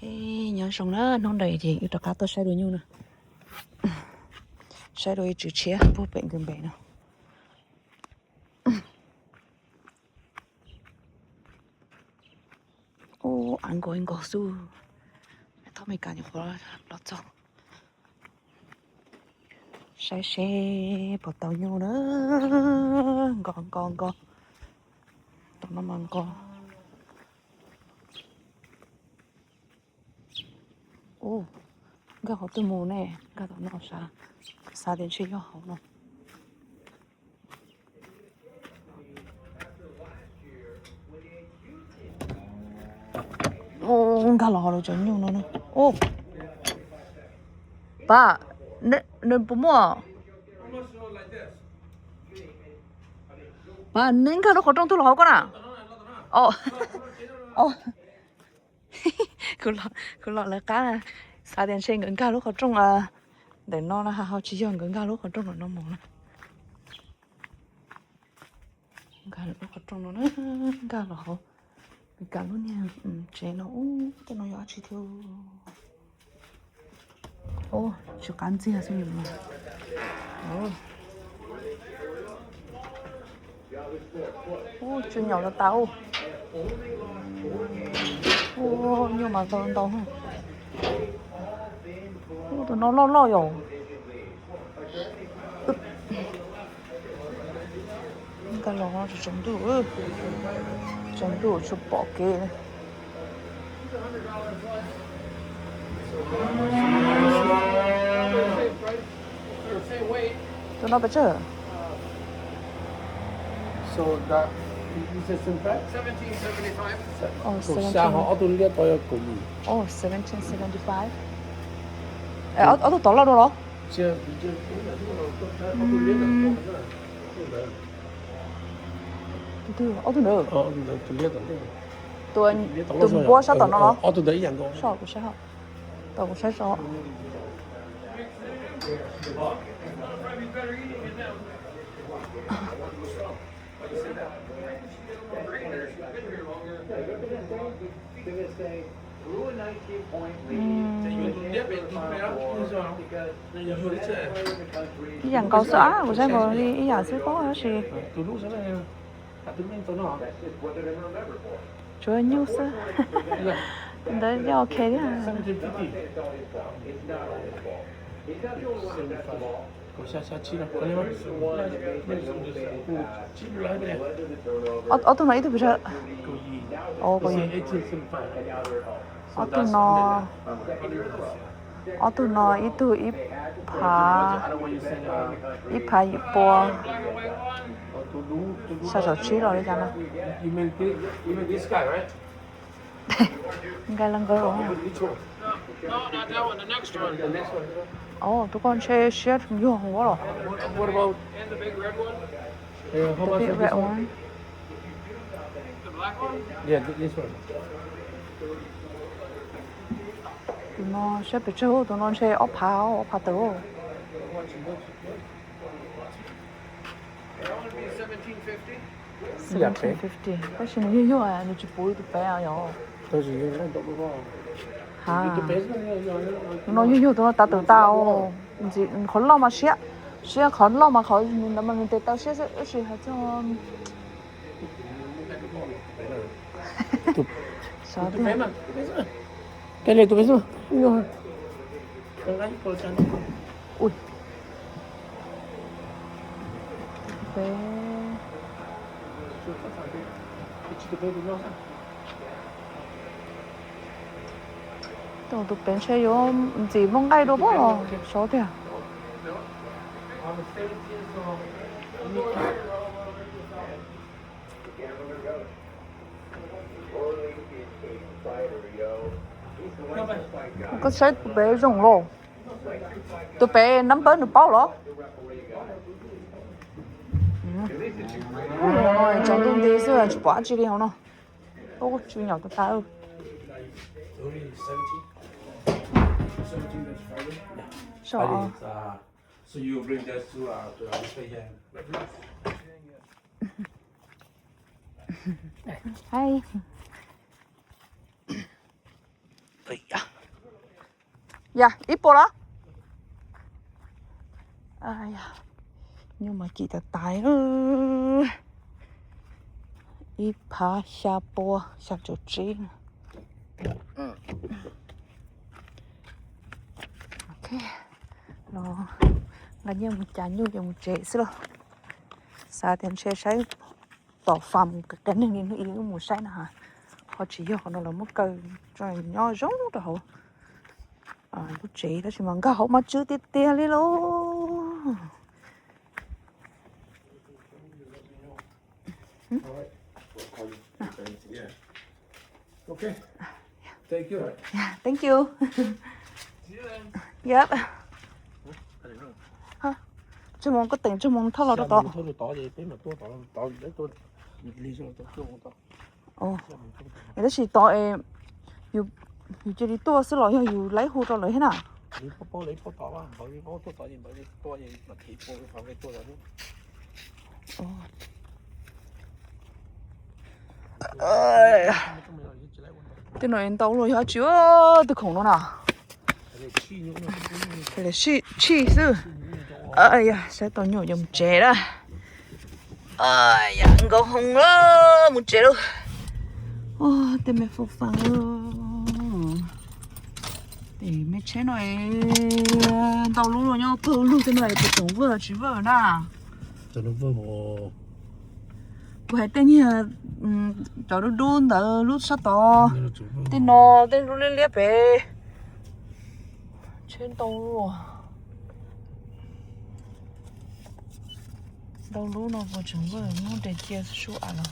Nyob zoo na, hnub no ces wb rov qab tuaj saib dua nyuj na. Saib dua ib tswv tshiab puag pem nkawd npe no. Ub, av nkaus nkaus xwb. Thoj Mes Kas nyuam qhuav los txog. Saib seb puas tau nyuj na. Nkaus nkaus nkaus. Tom no mas nkaus. Ub, nkag qhov twg mus ne? Nkag tom no sav, xav tias ntshe yog hauv no. Ub, nkag los hauv lawv cov nyuj no na. Ub, Pab, nws puas muaj? Pab, neb nkag lub qhov rooj twg los hauv ko na? Kuv los lawv qab, xav tias ntshe nkawd nkag lub qhov rooj ntawm no na, ho tsis yog, nkawd nkag lub qhov rooj ntawm no mus na. Nkag lub qhov rooj no na, nkag los hauv Mes Kas lub niag tsev no. Ub, tej no yog dab tsi thiab? Ub, tsis qab ntxiag xwb no. Ub, tsw nyaum tas tas ub. Ub, nyuj mas ntau ntau. Ub, tus no loj loj yom. Nkag los tsaus ntuj, tsaus ntuj tsis pom kev li. Tus no pes tsawg? Kaum xya, ho ob tug liab tod yog kaum yim. Ob tug tod loj dua los? Ob tug ntawd. Tus npua sab tom no los? Kuv saib, kuv saib tso. Ib yam nkaus xwb, kuv saib nkaus li ib yam xwb pob tab sis. Tsuav nyuj xwb. Tus ntawd yeej ok thiab. Ob tug no ib tug pes tsawg? Ob tug no, ob tug no ib tug ib phav, ib phav yim pua. Xya caum tsib los li cas no. Nqaij laj nqawg. Tus koj ntshe siab yuag hwv los? The big red one. Tus no siab pes tsawg? Tus no ntshe ob phav, ob phav tawm. Seventeen fifty, tab sis nws yog yog nws tsis puv tus pem yom. Ha, tus no yog yog tus no tas tawm tas. Ntxim qhov loj mas siab, siab qhov loj mas qhov ntawd mas nws tes taw siab xwb, tab sis hais txog Tus pem ntshe yuav ntxim muaj nqaij dua pob, xyov tiag. Koj saib tus pem zoo los? Tus pem number nws paub los? Tsaus ntuj nti xwb tsis pom dab tsi li hauv no. Ub, tsw nyaum tas tas. Hais. Yog ib puas los? Nyuj mas cim tas tas. Ib phav xya pua xya caum tsib. Los nqa nyiaj mus cas nyuj ces mus tsev xwb lauj. Xav tias ntshe saib tom fam mus qias qias neeg li hnub ib wb mus saib na, ho tsis yog, qhov no lawv muab kaw tso nyob zoo rau hauv lub tsev, tab sis mas nkag hauv mas tsw tiag tiag li lauj. Thank you. Yep. Tseg moo, koj teem tseg moo thauj los rau tod. Tab sis tod es yus cia li tuaj xwb los yog yus laib hu rau lawv thiab na? Tej no ntau luaj, yog tsis ua tus khoom no na. Tshij xwb. Saib tau nyuj yuav mus tsev lawm. Yam nkaus hoo lawm, mus tsev lauj. Tej me foob fab, tej me tsheb no ntau lub luaj, nyob pawg lug tej no puas tseem vwj tsis vwj na? Kuv hais tej niag cov dub dub ntawd lub sab tod, tej no tej lub liab liab pem. Tsheb ntau luaj. Ntau lub no puas tseem vwj, muab nres cia sub av los.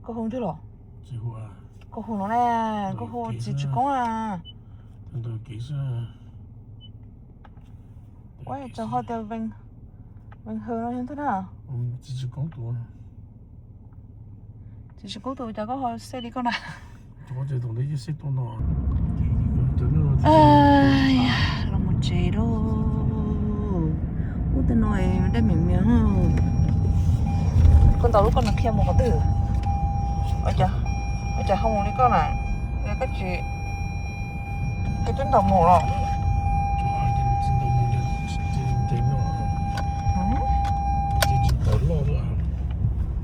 Koj hu twg los? Koj hu no ne, koj hu txiv tsis koob a. Ua tsaug ho tias Vees Hawm no yog ntag na. Txiv tsis koob tus cas koj ho xej li koj na. Los mus tsev lauj. Ub, tej no dej meem mias. Koj ntaus lub koj no qhia mus qhov twg? Ua cas ho mus li koj na? Koj tsis, koj twb ntaus mus los?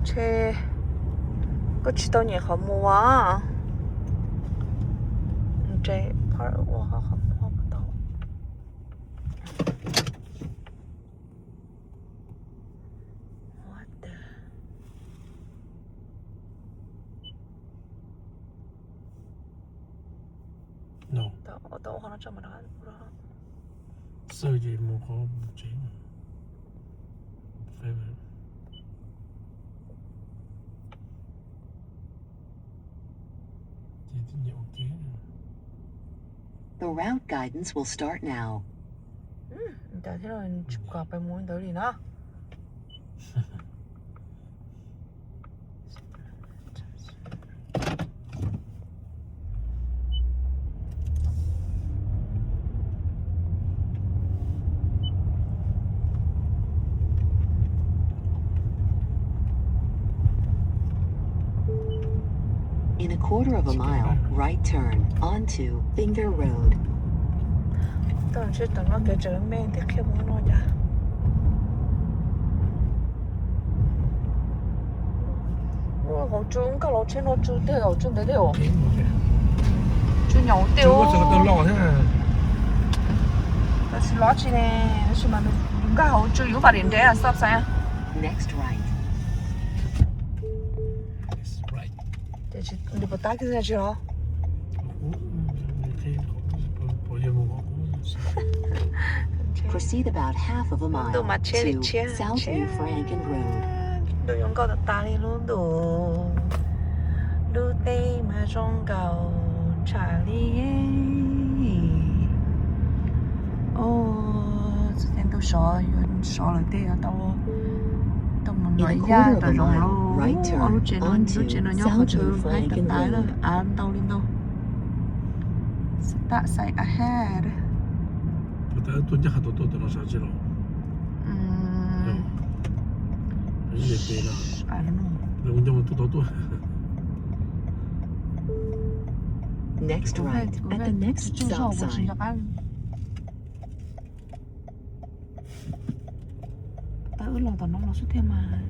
Ntshe koj tsis tau nyiam qhov mus as. Tau ua qhov no tso mas. Xwb ces mus qhov mus tsev. The route guidance will start now. Cas thiaj tsis kam pais mus ntawd li na. In a quarter of a mile, right turn onto Finger Road. Tau ntshe tam no kev tseem me thiaj qhia mus no cas. Ua hauv tsw nkag los tsheb no tsw tiag, hauv tsw ntev tiag os. Tsw nyaum tiag. Tab sis los tsis ne, tab sis mas nws nkag hauv tsw yuav npaj dim ntev stop sign. Next right. Ces nws puas tab kiag tsis los? Proceed about half of a mile to South New Franken Road. Ntuj yuav nkauj tas tas li lub ntuj, lub teb mas zoo nkauj tshaj li. Txog tej ntuj sov, yuav sov lawm tej yuav tau, tau mus noj yaj tom zoov lauj. Ob lub tsev no, lub tsev no nyob qhov chaw haib tas tas lawm, av ntau li ntau. Stop sign ahead. Puas tab tuaj ncaj qhov tau tuaj tom no sav tsis los? I don't know. Tuaj tau tuaj. Next right at the next stop sign. Tau wb los tom no los xwb thiab mas.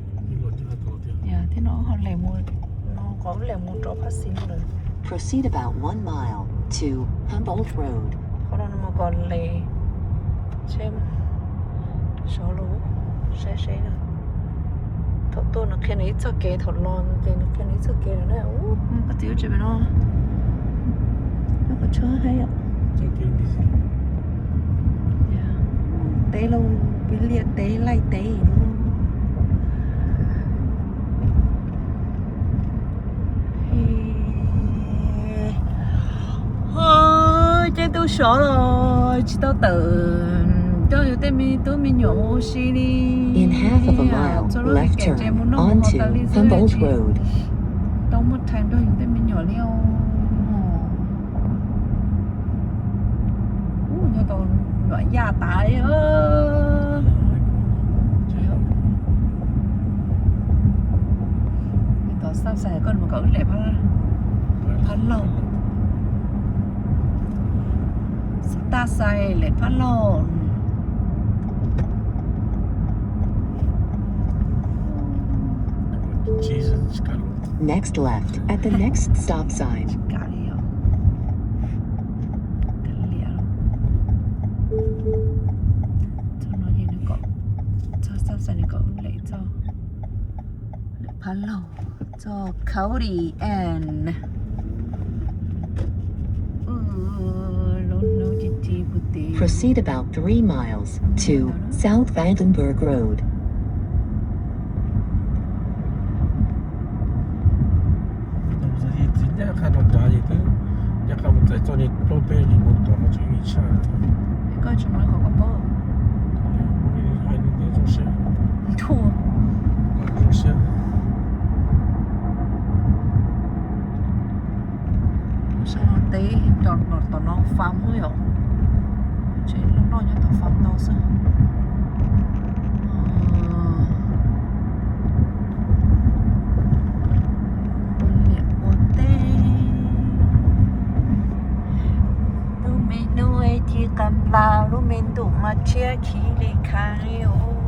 Yog thiab no wb ho le mus, no qhov wb le mus rau phab xis no lawm. Proceed about one mile to Humboldt Road. Qhov no no mas kom le seb, sov los saib seb na. Thaum tuaj nws qhia nws ib txoj kev, thaum los ces nws qhia nws ib txoj kev lawm na. Koj txiv ub tsis pem no, nyob qhov tshuab haib yom. Teb lauj, pib liaj teb laij teb. Ces tub sov los tsis tau tawm coj yus tej me tub me nyuam ua si li. In half of a mile, left turn onto Humboldt Road. Tau muaj time nrog yus tej me nyuam li os. Ub, nyob tau nyuam yaj tas li. Tom stop sign koj mus kom wb lem phab laug. Stop sign lem phab laug. Next left at the next stop sign. Tsis kam li os. Kav liam. Txog no ces nws kom, txog stop sign nws kom wb lem txog lem phab laug, txog Cody and lub hnub ci ci puag tid. Proceed about three miles to South Vandenberg Road. Txiv ncaj qha rau nrad ces twb ncaj qha mus txais txoj niag plaub peb yim mus tom no tseem ib tshaj. Koj tsis mus qhov koj paub. Hais nws twb zoo siab. Nthuav. Zoo siab. Sab no teb, tom no farm yom. Tsev loj loj nyob tom farm ntau xwb. Liam ua teb. Lub me hnub ci qee nplas, lub me ntuj mas tshiab khiv li khav li os.